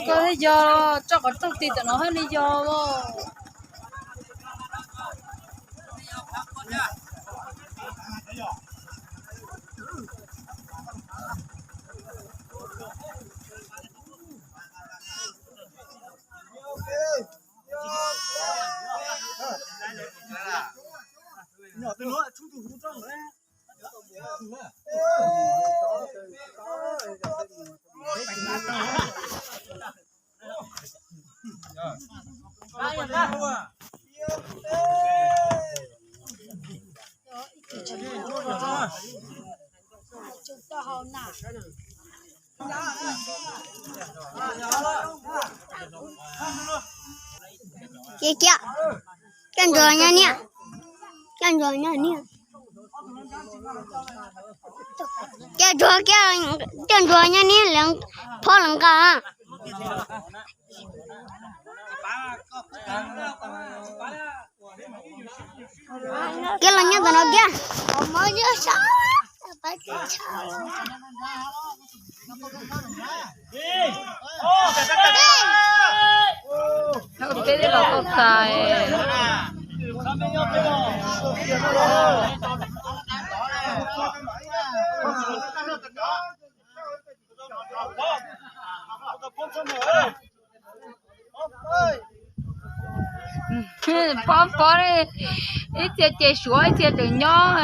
Koj thiaj yog tso qhov rooj ti tam no thiaj li yog os. Kiag kiag, coj ntsuag nyob niaj, coj ntsuag nyob niaj, coj ntsuag kiag, coj ntsuag nyob niaj phob lawv nqa. Kiag los nyob ntawm no kiag. Peb twb los tau txais. Pob pob li, ib txhia ces suav ib txhia tseem nyob.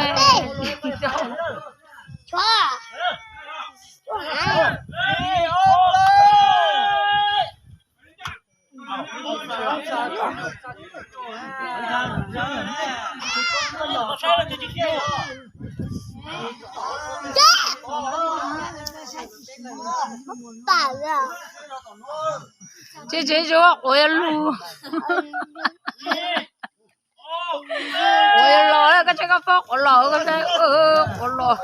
Tsis tsis tsis, quav yuav lug. Quav yuav los, koj tsaib koj fob quav los, koj tsaib quav los.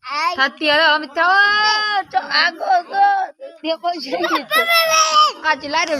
Hais tias me thaub, tso av koj, tias qo, nqa tsis laib.